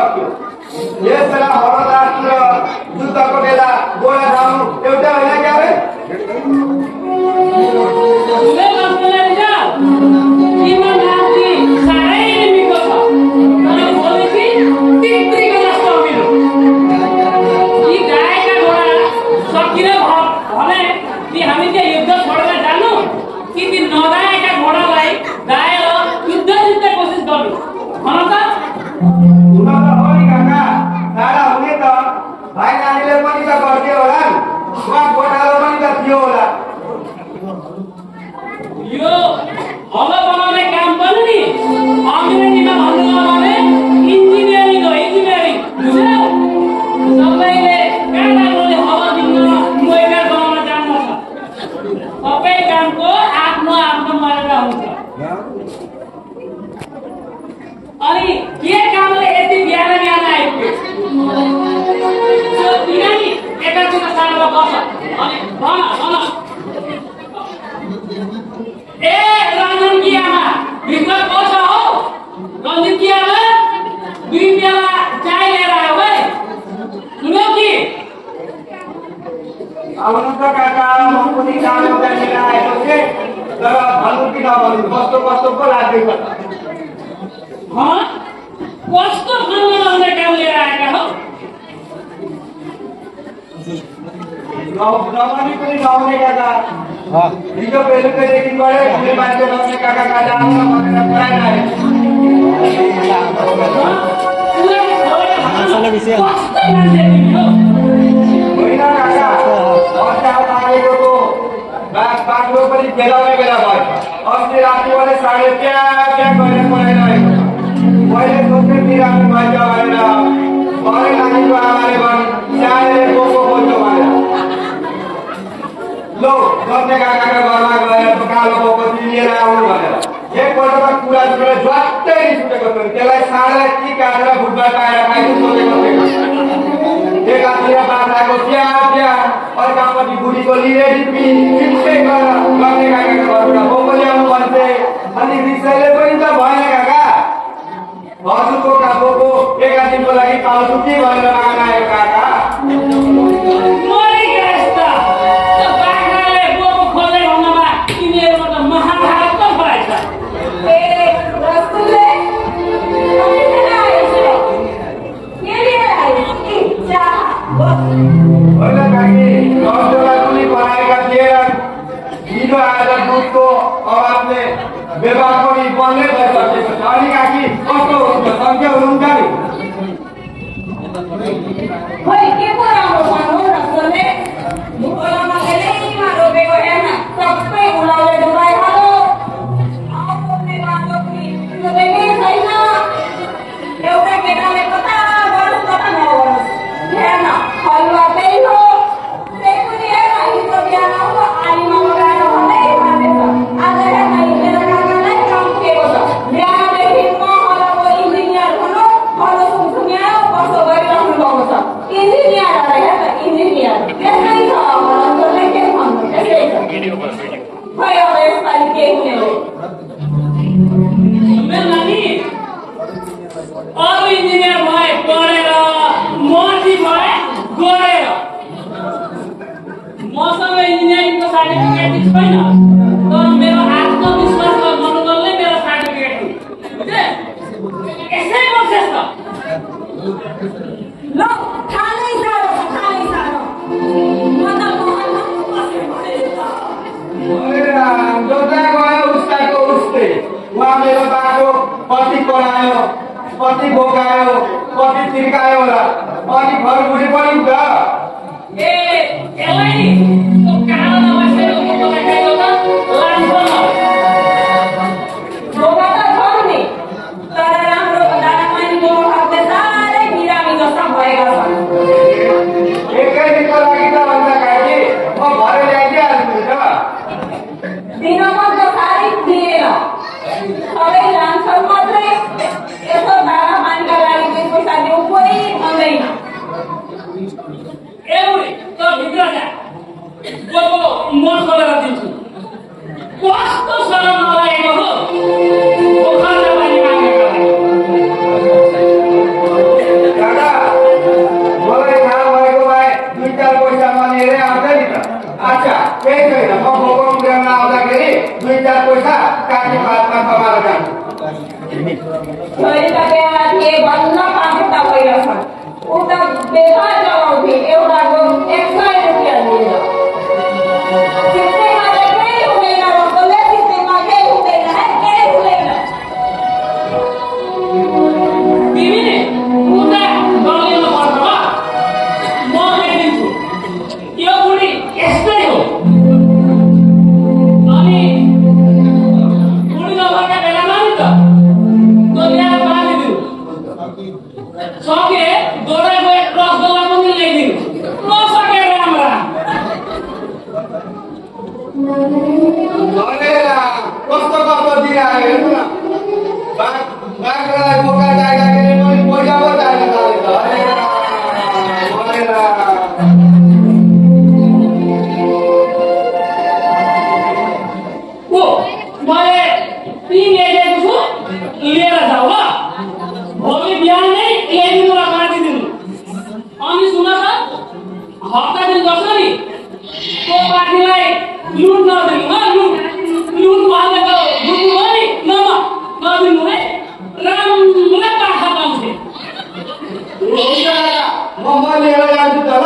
सक्यो यस बेला हरदास र जुद्धको बेला गोडा जानु एउटा होइन क्या रे दुई चार पैसा काटी बादमा कमाएर जान्छ छोरी त बेला थिए भन्न पाउँदा भइरहेछ उता बेला चलाउँथे एउटाको 100 रुपियाँ लिएर सित्तैमा केही हुँदैन रोक्कोले सित्तैमा केही हुँदैन केही हुँदैन तिमीले उता गल्लीमा पर्छ म ल्याइदिन्छु यो बुढी यस्तै हो अनि बुढी नभएका बेलामा नि त ल्याएर बाँधिदिनु सके दोहोऱ्याएको रसगोल्ला पनि ल्याइदिनु नसकेर राम्रा कस्तो कस्तो दिइरहेको हेर्नु न बाख्रालाई बोका चाहिँदाखेरि पनि पैसा पो चाहिन्छ मैले पिङ ल्याइदिएको छु लिएर जाऊ ल भोलि बिहान नै ल्याइदिनु र बाँधिदिनु अनि सुन त हप्ता दिन गर्छ नि त्यो पार्टीलाई लुट नदिनु लुट भनेको बुझ्नु भयो नि नदिनु है राम्रा पाखा पाउँथे म लिएर जान्छु त ल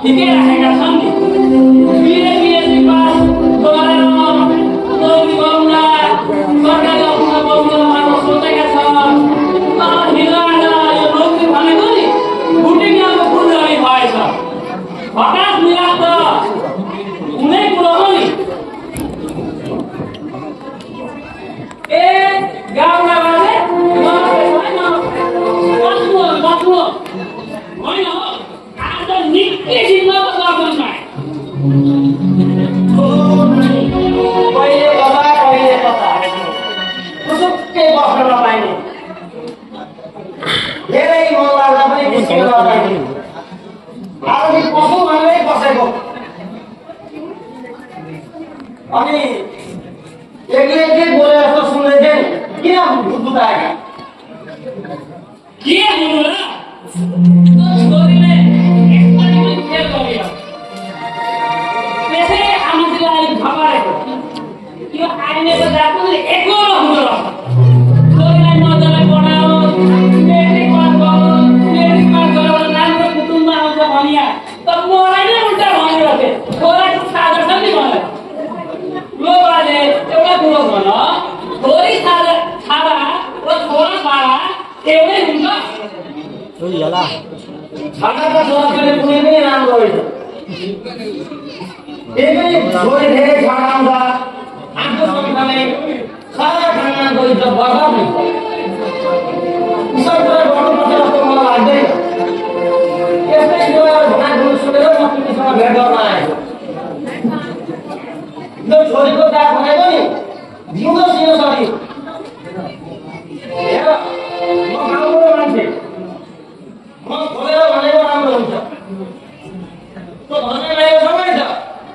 ठिकै राखेका छन् नि बिएसी पास गरेर नोकरी गर्नुला सरकारी अफिसमा बस्नु भनेर सोचेका छन् तर हिजोआज यो नोकरी भनेको नि बुटिङको कुण्डली भएछ हठात मिलाप त हुने कुरो हो नि ए गाउँमा बाजे बस्नु होइन आज निकै जिम्मा त गर्दैन पहिले कता पहिले कता पुसुक्कै बस्न नपाइने धेरै मन लाग्दा पनि निस्किन नपाइने आज नि पसु भनेरै बसेको अनि एक्लै एक्लै बोले जस्तो सुन्दै थिएँ किन बुझाएका के हुनु र छोरीले एकपल्ट पनि फेल गरियो त्यसै आमाजीलाई झपारेको यो आइनेको जातको एकलो हुँदो रहेछ छोरीलाई मजाले पढाओ मेट्रिक पास गरो राम्रो कुटुम्बमा आउँछ भनिया त मलाई नै उल्टा भनिरहेको थिएँ छाकाका छोराछोरीले कुनै पनि राम्रो होइन त्यही छोरी धेरै छाकाउँछ आफ्नो संस्थाले सारा खानदानको इज्जत बर्बाद हुन्छ सब कुरा गर्नुपर्छ जस्तो मलाई लाग्दैन यस्तै कुराहरू भनाइदिनु सुनेर म तिमीसँग भेट गर्न आएको यो छोरीको जात भनेको नि जिउँदो सिनो सरी हेर म गाउँको मान्छे म खोलेर भनेको राम्रो हुन्छ त्यो भन्ने मेरो समय छ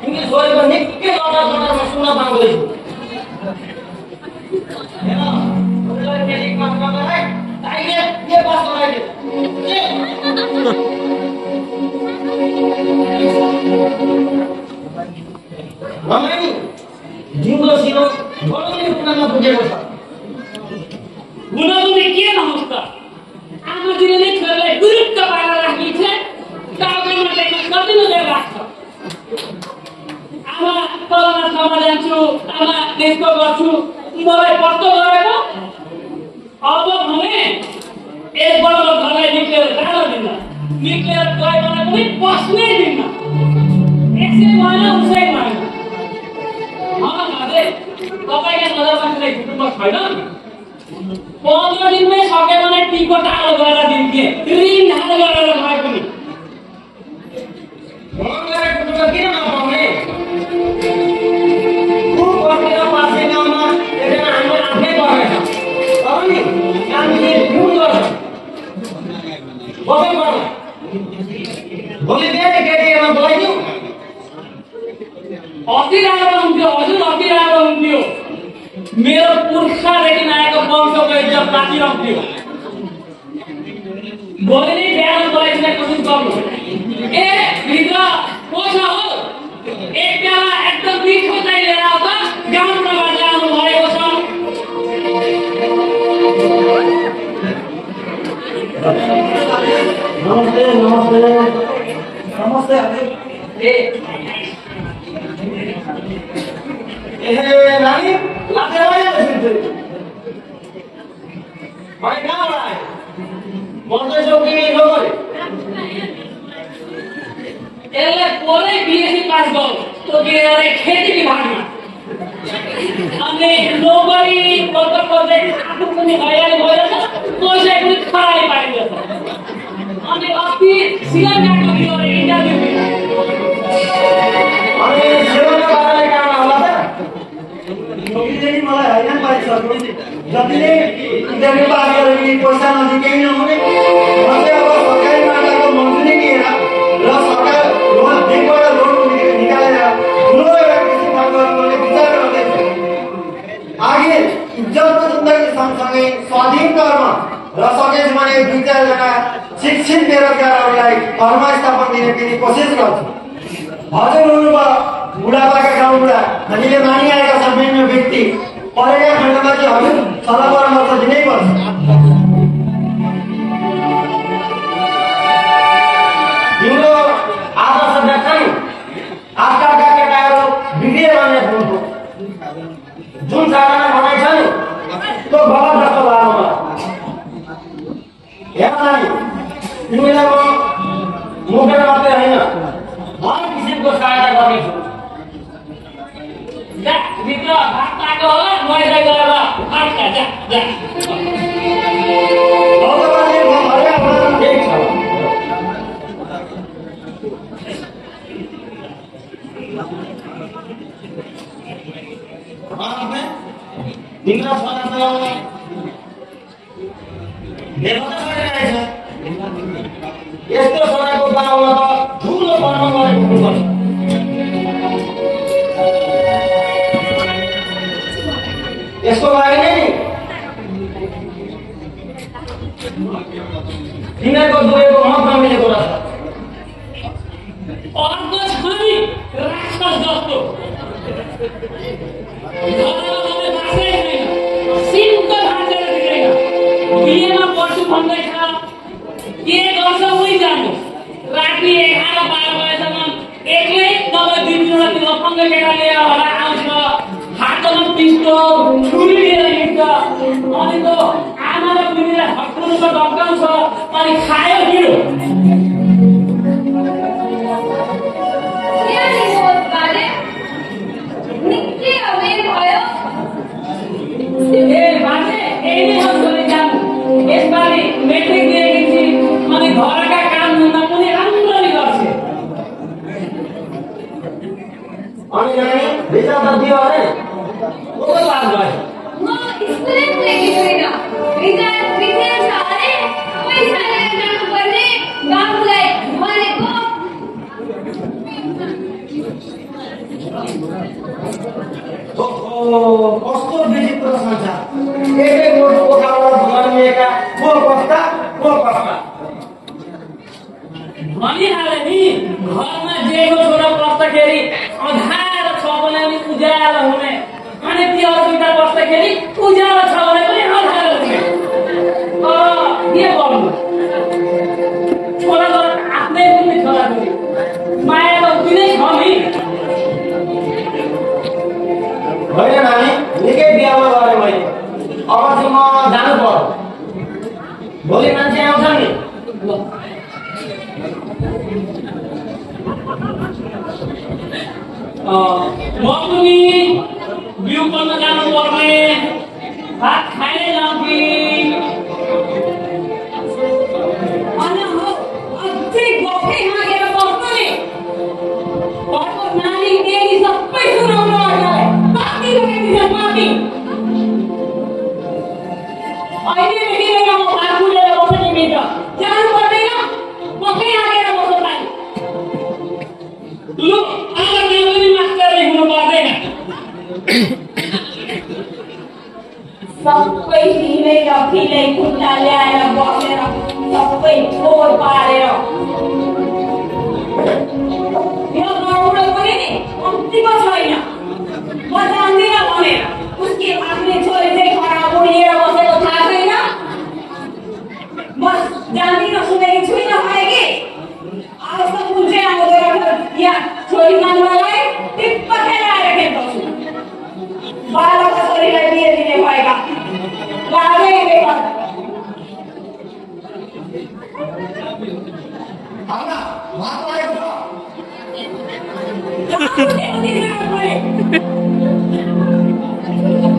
तिमी छोरीको निकै लडा म सुन्न पाउँदैछु हेर छोरीलाई केही काम गर्नलाई ताइले के बस गराइदियो मलाई जिउँदो सिनो बढ्ने कुरामा पुगेको छ हुन पनि के नहोस् त आमाजीले नै छोरीलाई गुरुक्क पारेर राखिन्छ टाउकोमा ल्याइमा कति नजर राख्छ आमा तलमा ठाउँमा जान्छु आमा त्यसको गर्छु मलाई पत्तो गरेको अब भने एकबाट घरलाई निक्लेर जान दिन्न निक्लेर गए भने पनि पस्नै दिन्न यसै भएन उसै भएन अझै तपाईँले नजर राख्ने कुटुम्ब छैन 15 दिनमै सक्यो भने टिको टाढो गरेर दिन्थे ऋण ढाल गरेर भए पनि मलाई कुटुम्ब किन नपाउने बसेर पासे गाउँमा एकजना हाम्रो आफ्नै परेछ तर नि हामीले पिउन गर्छ बसै पर्छ भोलि बिहान केटीमा गइदिउँ अति राम्रो हुन्थ्यो हजुर अति राम्रो हुन्थ्यो मेरो पुर्खादेखि आएको वंशको इज्जत बाँचिरहन्थ्यो भोलि नै बिहान गराइदिने कोसिस गर्नु ए भित्र पोसा हो एक बेला एकदम मिठो चाहिँ लिएर आउँछ गाउँबाट जानु भएको छ नमस्ते नमस्ते नमस्ते ए नानी लाटे आयो तिमी भाइ कहाँबाट आयो मर्दैछौ कि नगरे यसले पुरै बिएससी पास गर्यो त्यो के अरे खेती विभागमा अनि नोकरी पत्र खोज्दै आफू पनि हयाली भइरहेछ पैसा पनि खराइ पाइँदैछ अनि अस्ति सिलगढीको थियो अरे इन्टरभ्यू अनि सेवाको बारेले काम होला त छोरीले मलाई हैरान पारिसक्यो जतिले इन्टरभ्यू पास गरेर पैसा नदिई केही नहुने म चाहिँ अब सरकारी मामिलाको मन्जुरी लिएर र सरकार लोन ब्याङ्कबाट लोन निकालेर ठुलो एउटा कृषि फर्म गर्ने विचार गर्दैछु आगे इज्जतको जिन्दगी सँगसँगै स्वाधीन कर्म र सकेछ भने 2-4 जना शिक्षित बेरोजगारहरूलाई कर्म स्थापना दिने पनि कोसिस गर्छु हजुर हुनुभयो बुढापाका गाउँबुढा हामीले मानिआएका सामान्य व्यक्ति परेका खण्डमा चाहिँ हजुर सल्लाह परामर्श दिनै पर्छ तिम्रो आदर्श देख्छन् आजकलका केटाहरू बिग्रिए भन्ने हुन्थ्यो जुन चाडमा भनाइ छ नि त्यो गलत जस्तो लाग्यो मलाई हेर नानी तिमीलाई म मुखेर मात्रै होइन हर किसिमको सहायता गर्नेछु जा भित्र भात पाएको होला नुहाइधुवाइ गरेर फर्का जा जा भगवानले म घरै आउन ठिक छ तिम्रो छोराछोरीलाई देवता गरिरहेछ यस्तो छोराको गाउँमा त ठुलो कर्म गरेको हुनुपर्छ यसको लागि नै तिनीहरूको दुवैको मत नमिलेको रहेछ अर्को छ नि राक्षस जस्तो घरमा बाँच्नै छैन सिमको भाँचेर दिँदैन बिहेमा पढ्छु भन्दैछ के गर्छ उही जानु राति 11-12 बजेसम्म एक्लै नभए 2 दिनवटा लफङ्ग केटा लिएर होला आउँछ हातमा पिस्तोल छुरी लिएर हिँड्छ अनि त आमा र बिनीलाई हक्कुनुको धम्काउँछ अनि खायो हिँड्यो ए बाजे यही नै हो छोरी जानु यसपालि मेट्रिक दिएकी थिए अनि घरका काम धन्दा पनि राम्ररी गर्छ अनि नानी रिजल्ट त दियो अरे को पास भयो म स्टुडेन्ट लेखेको छैन रिजल्ट अरे पैसा लिएर जानुपर्ने बाबुलाई भनेको कस्तो विचित्र संसार एकै बोर्ड कोठाबाट जन्मिएका को कस्ता भनिहाले नि घरमा जेठो छोरा बस्दाखेरि अँधारो छ भने पनि उज्यालो हुने अनि ती अरू दुईटा बस्दाखेरि उज्यालो छ भने पनि अँधारो हुने के गर्नु छोरा आफ्नै पनि छोराछोरी माया त उति नै छ नि होइन नानी निकै बिहामा गरेँ मैले अब चाहिँ म जानु पर्यो भोलि मान्छे आउँछ नि म पनि बिउ गर्न जानु पर्ने भात खाएर जाउँ कि अनि हो अझै गफै मागेर बस्नु नि घरको नानी देली सबै सुनाउनु अरूलाई कति गएकी छ माथि अहिले भेटिँदैन म भात फुलेर बस्नु नि मित्र जानु पर्दैन गफै मागेर बस्नु पाइ लु आज पनि मास्टरै हुनु पर्दैन सबै हिँडेर फिलै खुट्टा ल्याएर बसेर सबै फोहोर पारेर यो गाउँडो पनि नि कम्तीको छैन म जान्दिनँ भनेर उसकी आफ्नै छोरी चाहिँ खराब उडिएर बसेको थाहा छैन म जान्दिनँ सुनेकी छुइनँ भने कि आज त कुन चाहिँ आउँदो रहेछ यहाँ छोरी मान्नलाई टिप्प खेलाएर खेल्दछु बालका छोरीलाई बिहे दिने भएका लाजै देखा हाम्रा भात लागेको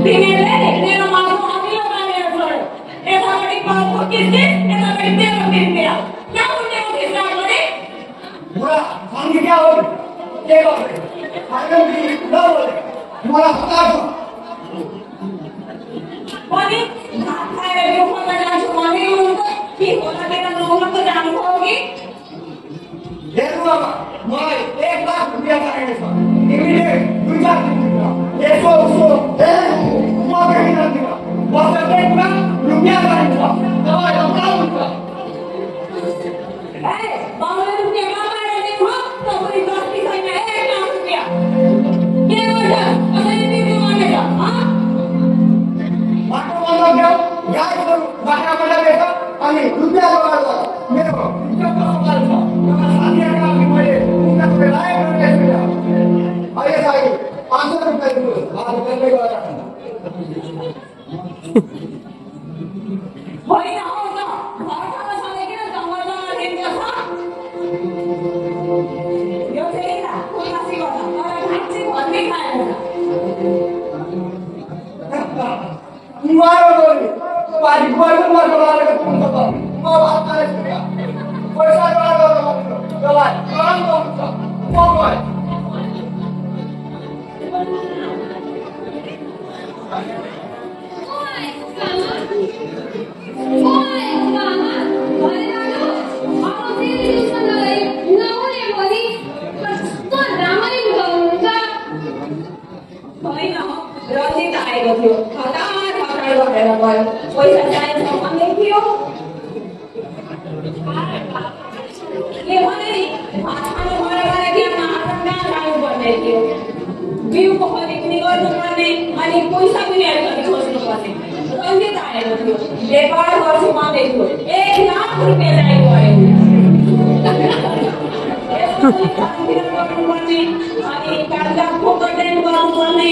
तिमीले तेरो मासु अघिल्लो बालेर छोड्यो यतापट्टि पाउको किस्ने यतापट्टि तेरो किस्ने क्या उठ्ने उठिस राख्ने बुढा सङ्गी क्या हो के गर्दै फाइनल बी नबोले मलाई हतार पनि भात खाएर यो खोला जान्छु भने हुनुहुन्छ कि खोलातिर नहुन त जानु पर्यो कि हेर्नु अब मलाई 1 लाख रुपियाँ चाहिएको छ इमिडिएट 2 लाख रुपियाँ यसो उसो म पनि जान्दिनँ बसेकै कुरा रुपियाँ चाहिन्छ तपाईँ हतार हुन्छ ए बाबुले रुपियाँ कमाएर दिनु हो तपाईँ गस्ती छैन 1 लाख रुपियाँ के गर्छ कसैले बिक्री गर्नेछ बाटो बन्द गयो गाईहरू बाख्राबाट बेच अनि रुपियाँ जोगाड गर मेरो इज्जतको सवाल छ एउटा साथीहरूका लागि मैले उनीहरूको लायक रुपियाँ छुइनँ अहिले चाहिँ 500 रुपियाँ दिनुहोस् भात बेच्दै गएर होइन आउँछ घरसँग सधैँ जङ्गलमा दिन्छ यो चाहिँ खुलासी गर्छ तर भाँच्ची भन्ने खाएर उहाँहरू गरी पार्टी गएको मात्र लागेको हुन्छ त म भात खाएर छुइनँ पैसा जोगाड गर्न भन्नु त्यसलाई गरम गर्नुहुन्छ म गएँ रजित आएको थियो खटार गरेर गयो पैसा चाहिन्छ भन्दै थियो के भने नि भात खानु पऱ्यो भने कि कहाँ जानुपर्ने थियो बिउको खरिद गर्नुपर्ने अनि पैसा पनि अलिकति खोज्नुपर्ने रजित आएको थियो व्यापार गर्छु भन्दै थियो 1 लाख रुपियाँ चाहिएको गर्नुपर्ने अनि कागजात फोटोटेन गर्नुपर्ने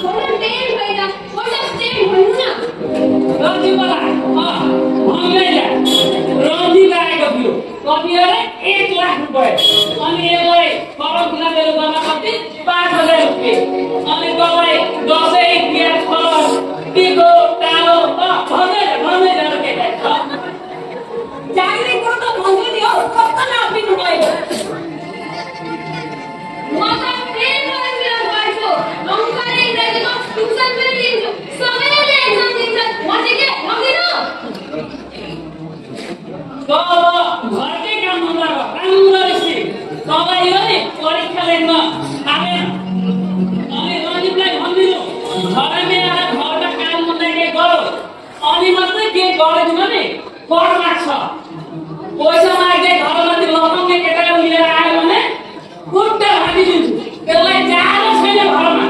फोटोटेन होइन फोटोस्टेट भन्नु न रन्जी बला हामीलाई रन्जी लागेको थियो कति अरे 1 लाख रुपैयाँ अनि यसलाई फरम फिलअपहरू गर्न कति 5,000 रुपैयाँ अनि तपाईँ दसैँ तिहार फरम टिको टालो भन्दै जानु के जाने कुरो त भन्छु नि हौ कस्तो नापिनु भयो म त प्रेम गरेर गर्छु अङ्कले इङ्ग्रेजीमा ट्युसन पनि लिन्छु सबैले एक्जाम दिन्छ म चाहिँ के भन्दिनँ तब घरकै काम भन्दा राम्ररी तपाईँ हो नि परीक्षा लेख्न थालेन अनि रञ्जितलाई भनिदिनु घरमै आएर घरका काम भन्दा के गरौ अनि मात्रै के गरेन भने कर लाग्छ पैसा मागे घरमाथि लफङ्गे केटाले मिलेर आयो भने खुट्टा भाँचिदिन्छु त्यसलाई जानु छैन घरमा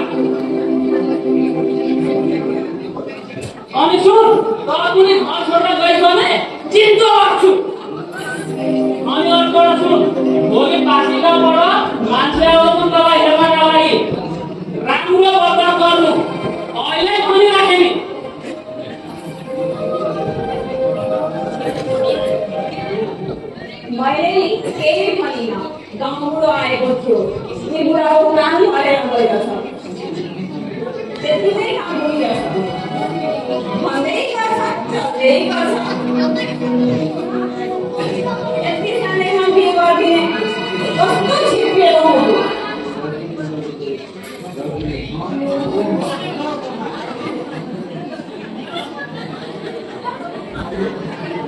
अनि सुन तँ पनि घर छोडेर गइस् भने चिन्तो गर्छु अनि अर्को सुन भोलि पासिकाबाट मान्छे आउँछन् तपाईँ हेर्नका लागि राम्रो बर्ताव गर्नु अहिले भनिराखेँ नि मैले नि केही भनिनँ गाउँ बुढो आएको थियो ती बुढाको नानी हरेर गएको छ त्यति नै काम भइरहेछ भन्दै गर्छ चल्दै गर्छ यति सानैमा बिहे गरिदिने कस्तो छिप्पिएको हुनु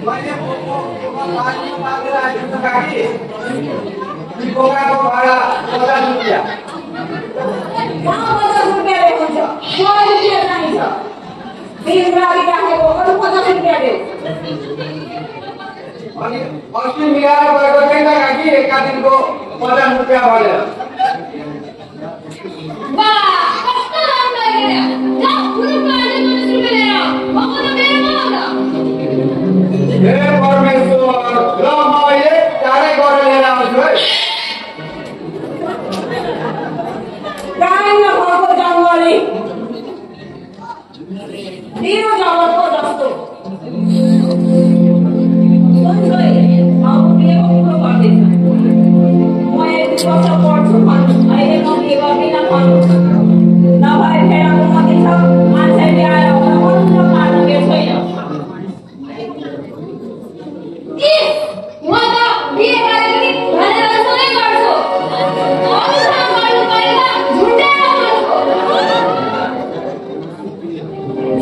मैले मागेर आएको छु काकी ती बोकाको भाडा 50 रुपियाँ कहाँ 50 रुपियाँले हुन्छ 100 रुपियाँ चाहिन्छ दिन राति राखेको अरू 50 रुपियाँ देऊ अनि अस्ति मिलाएर गएको छैन काकी एका दिनको 50 रुपियाँ भनेर वाह कस्तो राम्रो गरे जाऊ ग्रुपमा आज 50 रुपियाँ लिएर अब त मेरो होला हे परमेश्वर ल म अहिले चाँडै गरेर लिएर आउँछु है गाई नभएको जङ्गली दिनो जगतको जस्तो सुन्छै अब बिहेको कुरो गर्दैछ म 1 वर्ष पढ्छु भन्नु अहिले म बिहे गर्दिनँ भन्नु नभए फेराको मती छ मान्छेले आएर मन मार्नु के छैन म त बिहे गरेको कि भनेर सबै गर्छु अरू काम गर्नु परेमा झुन्डेर गर्छु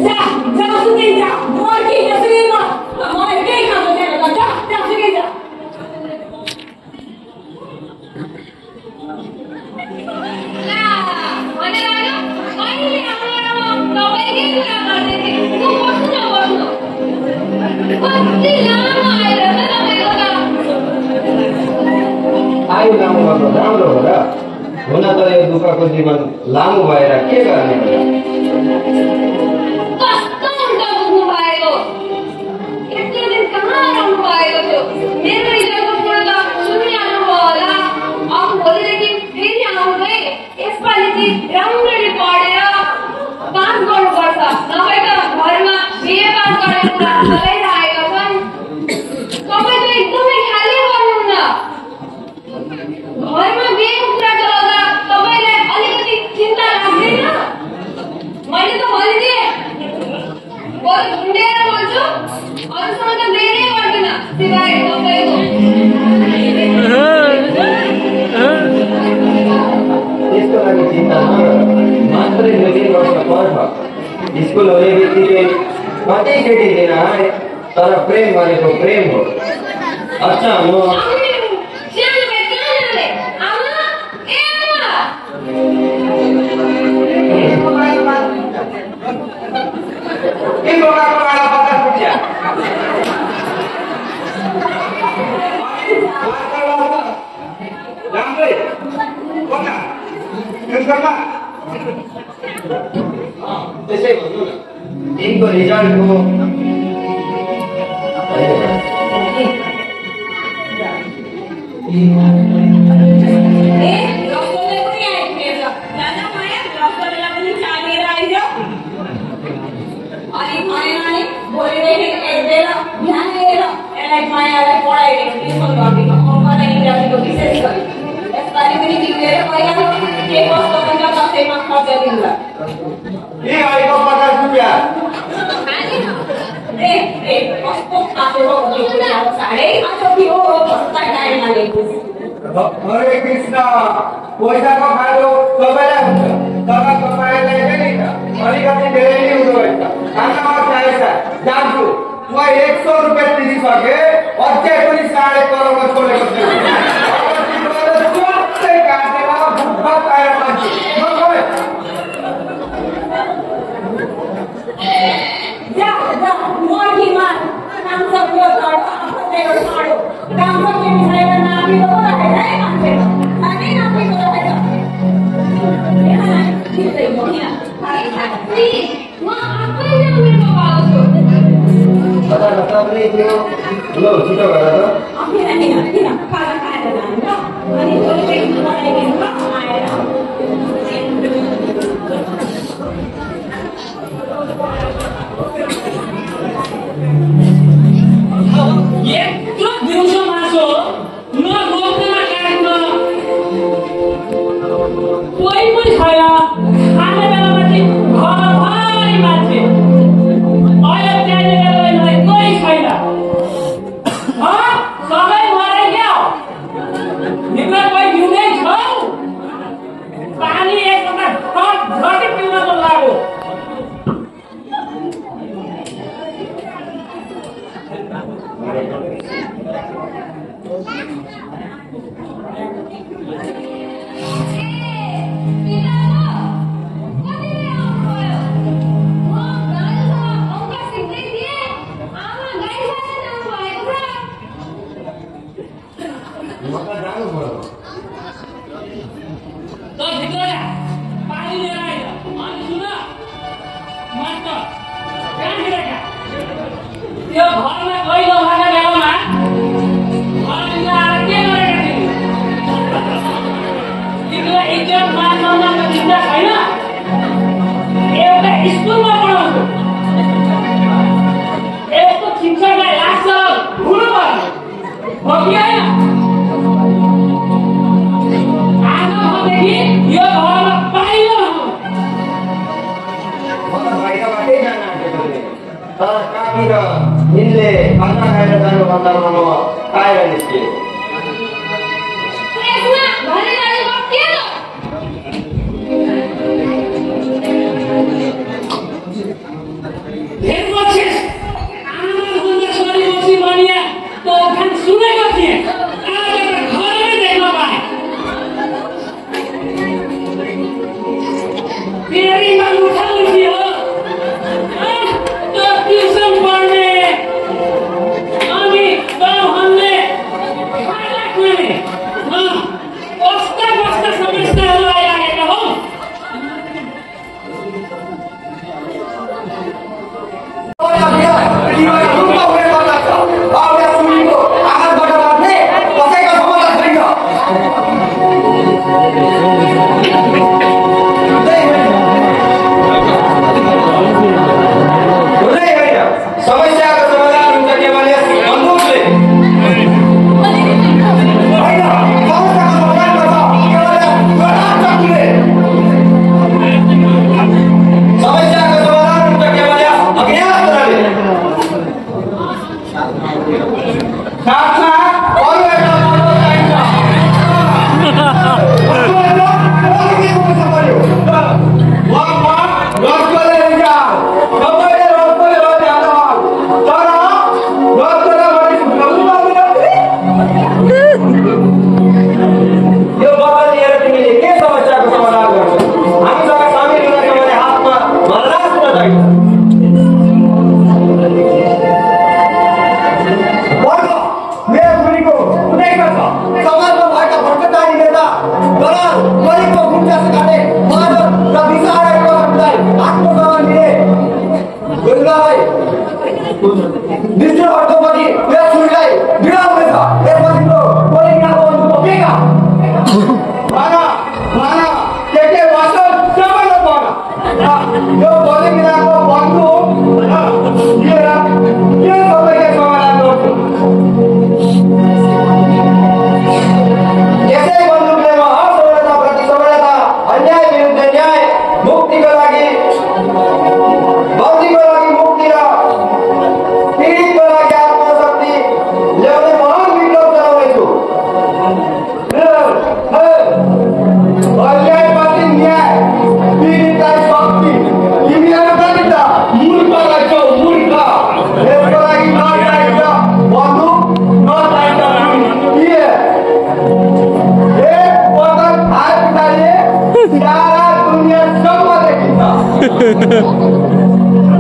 जा सुकै जा मर्की त्यसरी मलाई केही काम छैन जा सुकै जा भनेर आयो अहिले हाम्रो तपाईँकै कुरा गर्दै थिएँ तँ बस्नु कति लामो आएर त तपाईँको त आयु लामो भएको राम्रो हो र हुन त यो दुःखको जीवन लामो भएर के गर्ने कस्तो उल्टा बुझ्नु भएको यत्रो दिन कहाँ रहनु भएको थियो मेरो हिजोको कुरो त सुनिहाल्नु भयो होला अब भोलिदेखि फेरि आउँदै यसपालि चाहिँ राम्ररी पढेर पास गर्नुपर्छ नभए त घरमा बिहे पास गर्ने कुरा चलाइरहेका छन् तपाईँ त एकदमै ख्यालै गर्नुहुन्न घरमा बिहेको कुरा चलाउँदा तपाईँलाई अलिकति चिन्ता लाग्दैन मैले त भनिदिएँ बरु झुन्डेर बोल्छु अरूसँग त बेरै गर्दिनँ सिवाय तपाईँको त्यसको लागि चिन्ता नगर मात्रै 2-3 वर्ष पर्छ स्कुल हुने बित्तिकै कतै केटी दिन आए तर प्रेम गरेको प्रेम हो अच्छा म सानो भाइ कहाँ जाने आमा ए आमा के बोकाको भाडा 50 रुपियाँ राम्रै बोका त्यसमा त्यसै भन्नु न दिनको रिजल्टको रक्तले पनि आइपुगेछ दादा माया रक्तलाई पनि चालेर आइज अनि भनेन नि गरियो विशेष गरी यसपालि पनि तिमीले पहिला के कस्तो हुन्छ दसैँमा खर्च दिनुला ए आइको 50 रुपैयाँ ए कस्तो खाएको हो यो कुरा साडे आज के हो बस्ता टाइममा ल्याएको हरे कृष्ण पैसाको खायो सबैलाई हुन्छ तर तपाईँलाई पनि त अलिकति धेरै नै हुँदो रहेछ खानामा चाहिन्छ जान्छु म 100 रुपैयाँ तिरिसके अझै पनि 1.5 करोडमा छोडेको छु सबै काटेर भुक्क पाएर मान्छे जा मोर्कीमा काम सक्यो तर आफ्नो साडो काम सक्यो छैन नापिको रहेछ है मान्छे खानै नापिको रहेछ त्यही मोहिना प्लिज म आफैले उनीहरुको पाउँछु कता पनि त्यो लो छिटो गर त किन खाना खाएर जानु त अनि थोरै बनाइदिनु त आएर यत्रो दिउँसो मासु न रोक्नेमा काट्न कोही पनि छैन खाने बेलामा चाहिँ घरभरि मान्छे अहिले त्यहाँनिर गएर कोही छैन सबै मरे क्या हो भित्र कोही जिउँदै छौ पानी एकपल्ट झटी पिउन मन लाग्यो यो घरमा कोही नभएको बेलामा घरमा आएर के गरेका तिम्रो इज्जत मान सम्मानको चिन्ता छैन एउटा स्कुलमा पढाउँछु यस्तो शिक्षकलाई लाग्छ हुनुपर्ने हो कि होइन आजदेखि यो घरमा पाइलो बाहिरबाटै जान आँटेको तर कहाँनिर यिनले खाना खाएर जानुभन्दा म खाएर निस्केँ सुनेको थिएँ आज घरमै देख्न पाएँ फेरिमा उठाउँथी हो ट्युसन पढ्ने अनि गाउँहरूले खाना खाने कस्ता कस्ता समस्याहरू आइरहेका हौ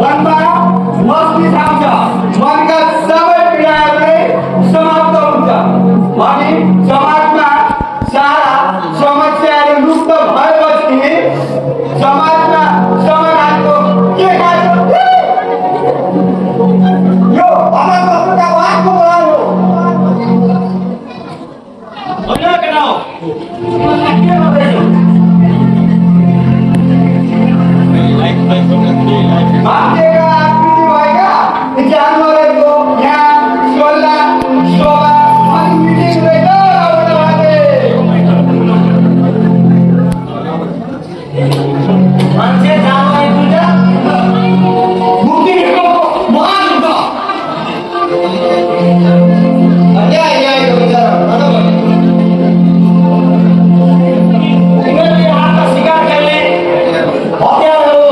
वनमा मस्ती थाम्छ, मनका सबै पीडाहरूले समाप्त हुन्छ अनि समाजमा सारा समस्याहरू मुक्त भएपछि समाजमा समाधानको के खान्छ? यो भगवानका वाक्यको कुरा हो। होइन केटा हो के गर्दैछौ? मान्छेका आकृति भएका जानवरहरूको यहाँ सोल्ला शोभा अनि मिटिङ हुँदैन उनीहरूले। मान्छे जानवर दुईटा मुक्ति भेटको महान हुन्छ। अन्याय न्यायको विचार उनीहरूले हातमा शिकार खेल्ने हतियारहरू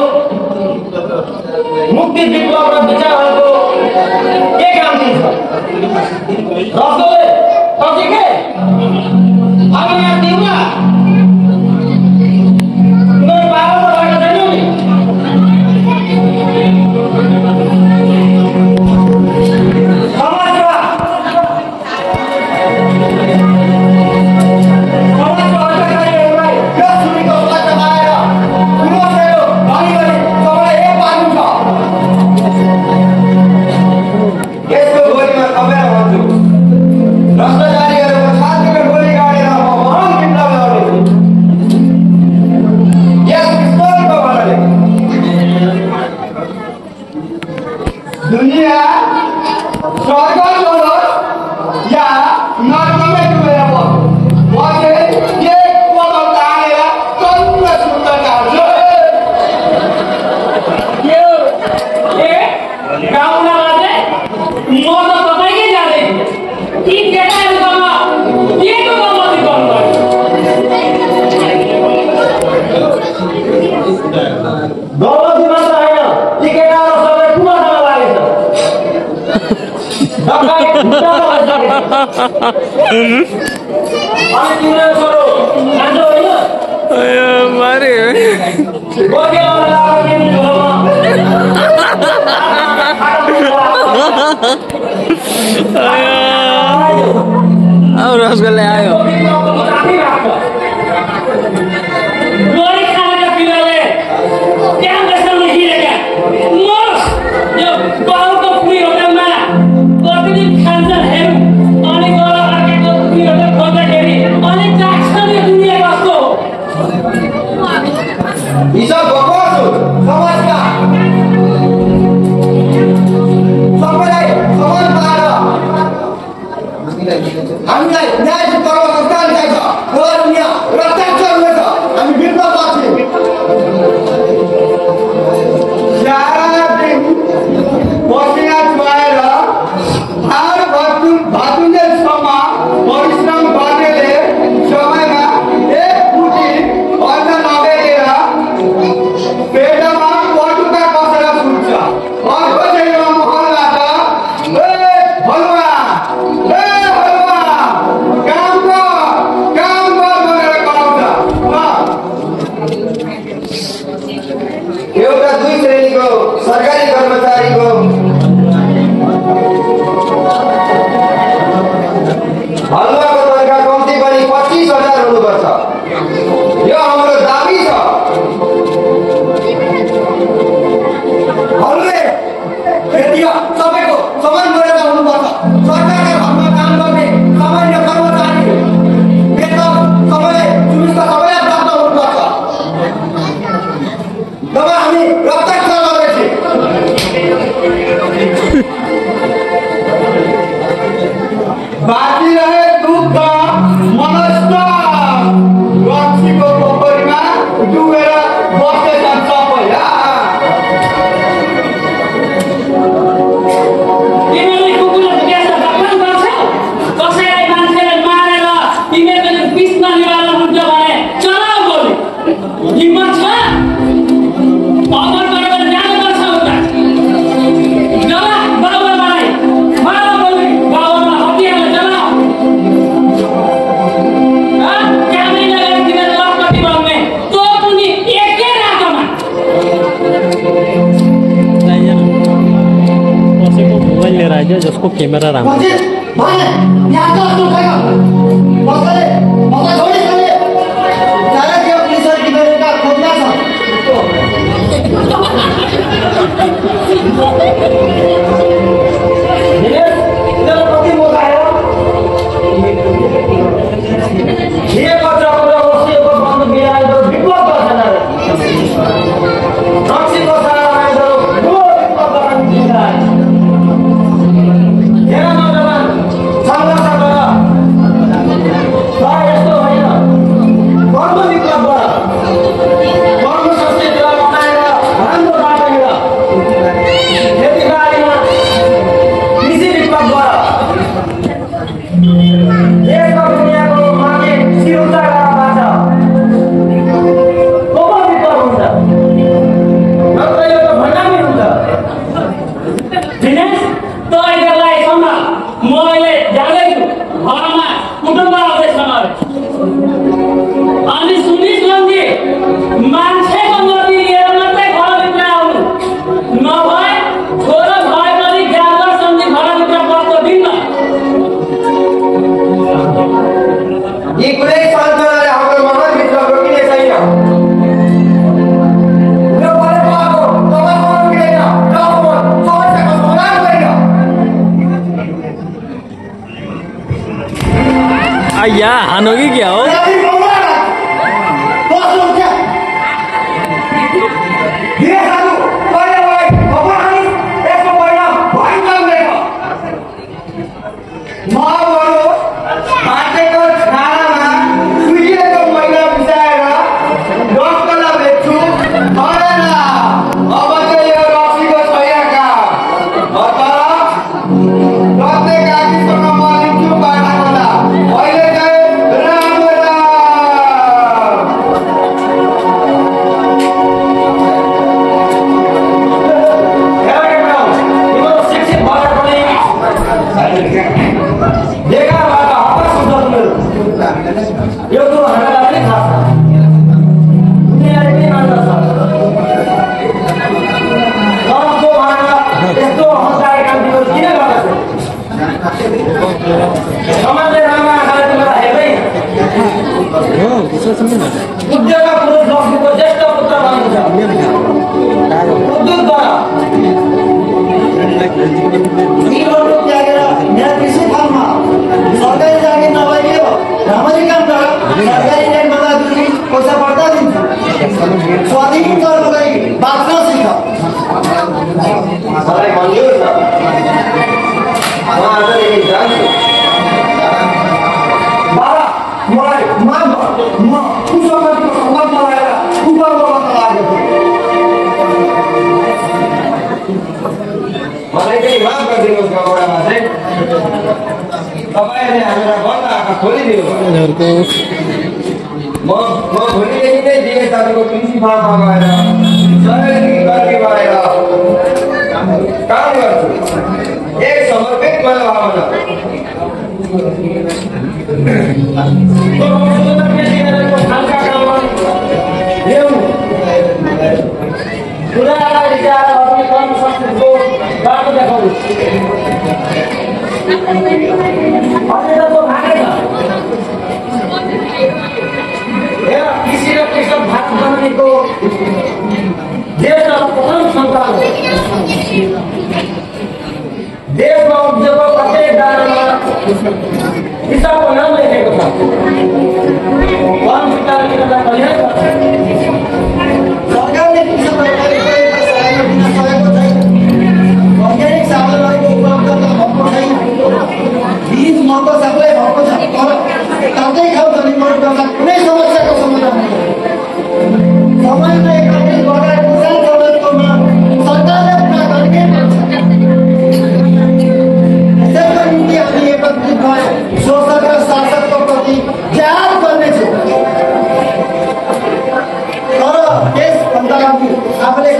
मुक्ति विप्लव र विचारहरूको के काम दिन्छ? रसोले कति के अब यहाँ दिउँला उनीहरू बाबामा रहेको छैनौ नि। समाजमा अधिकारीहरूलाई यस सुनिको स्वास्थ्य पाएर उनीहरू घरिघरि सबैलाई एक पार्नु छ। यसको गोलीमा तपाईँ भन्छु भ्रष्टाचारीहरूको छातीमा गोली गाडेर म महान विप्लव ल्याउनेछु। यस विश्वको भनले दुनिया स्वर्ग बनोस् या नर्कमै डुबेर बसोस्, म चाहिँ एक पदम तानेर चन्द्र सुन्दर हाल्छु। यो ए गाउँमा चाहिँ म त तपाईँकै जाँदै यी केटाहरूसँग के को गम्मती गर्नुभयो? गम्मती मात्र होइन यी केटाहरू सबै कुवासँग लागेछ। डकाइ खुट्टामा बसिसकेछ। अनि तिनीहरू छोरो जान्छ होइन गोली आउन लाग्यो तिमी झोलमा। अब रसगोल्ला आयो। गोली खानेका पिलाले त्यहाँ बस्न हिँडेका मरोस्। यो गाउँको पुरी होटलमा प्रतिदिन खान्छन् हेरौँ अनि गएर अर्काको पुरी होटल खोज्दाखेरि अनि चाख्छ नि दुनियाँ कस्तो हो। हिसाब बकवास हो समाजका। सबैलाई समान पाएर हामीलाई न्याय मोबाइल लिएर आइदियो जसको क्यामेरा राम्रो छ। आइया हानोगी क्या हो? आफूले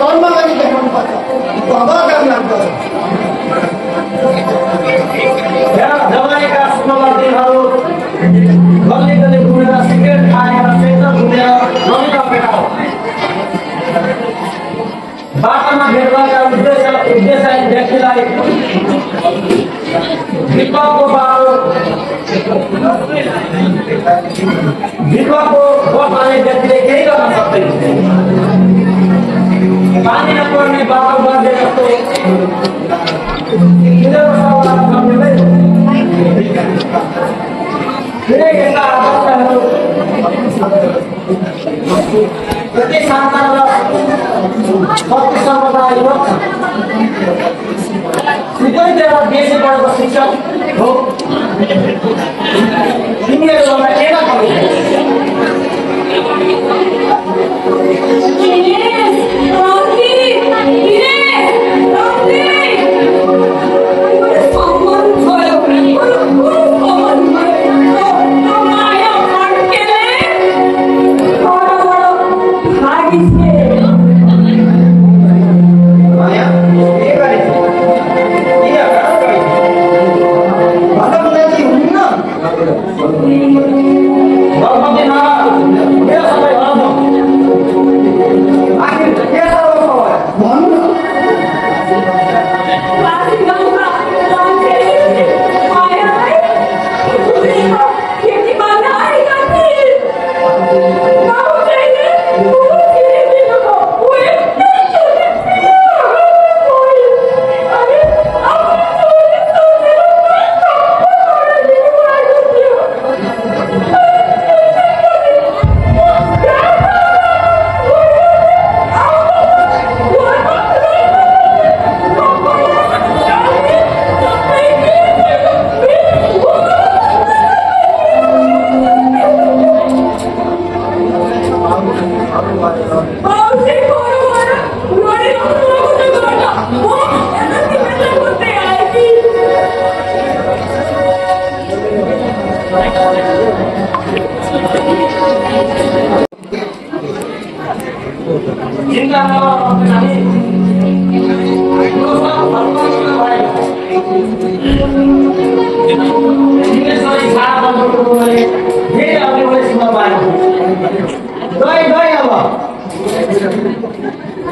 विपदको बाटो विपदको बस्ने व्यक्तिले केही गर्न सक्दैन। पानी नपर्ने बाटो गर्दै जस्तो यस्ता अवस्थाहरू कति सन्तान र कति समुदाय सिधैतिर देशै पढेको शिक्षक हो तिनीहरूमा केमा कमी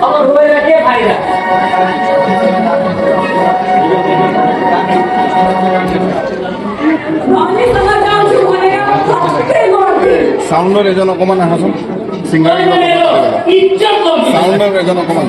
अब रोएर के फाइदा? साउंडर एजन अकमान आहासन सिंगारी साउंडर एजन अकमान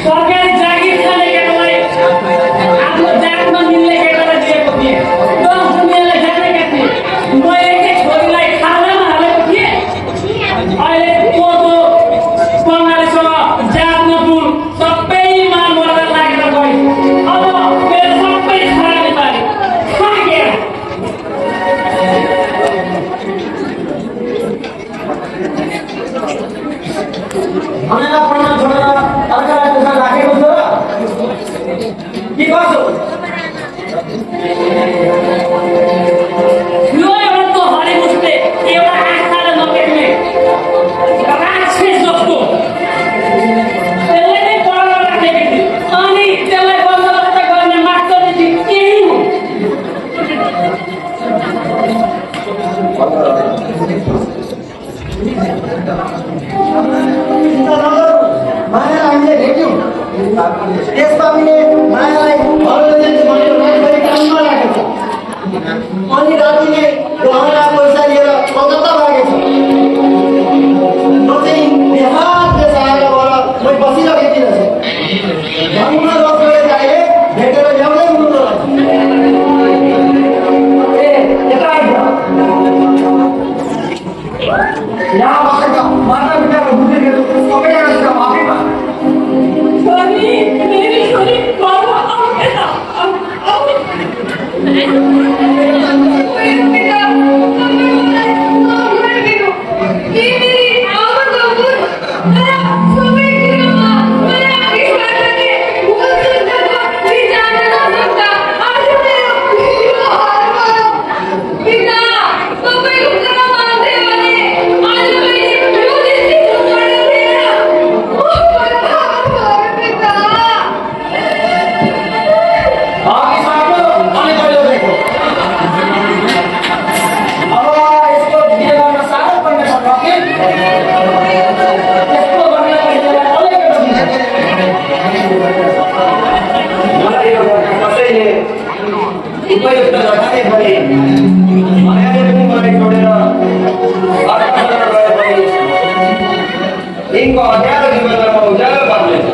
सरकारी जागिर खाने केटालाई आफ्नो जातमा मिल्ने केटालाई दिएको थिएँ। 10 रुपियाँले जानेका थिएँ। म एकै छोरीलाई खानामा हालेको थिएँ। अहिले कोदो बङ्गालीसँग जात नबुल सबैमा मर्दा लागेर गयो। अब मेरो सबै खराबी पारे थाकेर भनेर पढ्न छोडेर अर्कालाई त्यसमा राखेको छ के गर्छु? यो एउटा हरिमुसले एउटा आँखाले नदेख्ने राक्षस जस्तो त्यसले नै पढाएर राखेको थिए। अनि त्यसलाई बन्दोबस्त गर्ने मास्टरले केही हो। माया हामीले भेट्यौँ त्यसमा पनि मायालाई काममा राखेको छ अनि रातिले गहना पैसा लिएर कलकत्ता भागेको छ। म चाहिँ बिहार देश आएकोबाट म बसिरहेको रहेछ धर्म रसले गाईले भेटेर ल्याउँदै हुनुहुँदो रहेछ। यहाँ बसेका माता पिताको बुझेको सबैजनासँग माफी माग। छोरी, मेरी छोरी बाबा उपयुक्त नभए पनि मायाले पनि मलाई छोडेर अर्कासँग गए पनि यिनको अँध्यारो जीवनमा म उज्यालो पार्नेछु।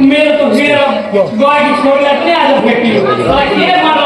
मेरो तो गएको छोरीलाई पनि आज भेटियो।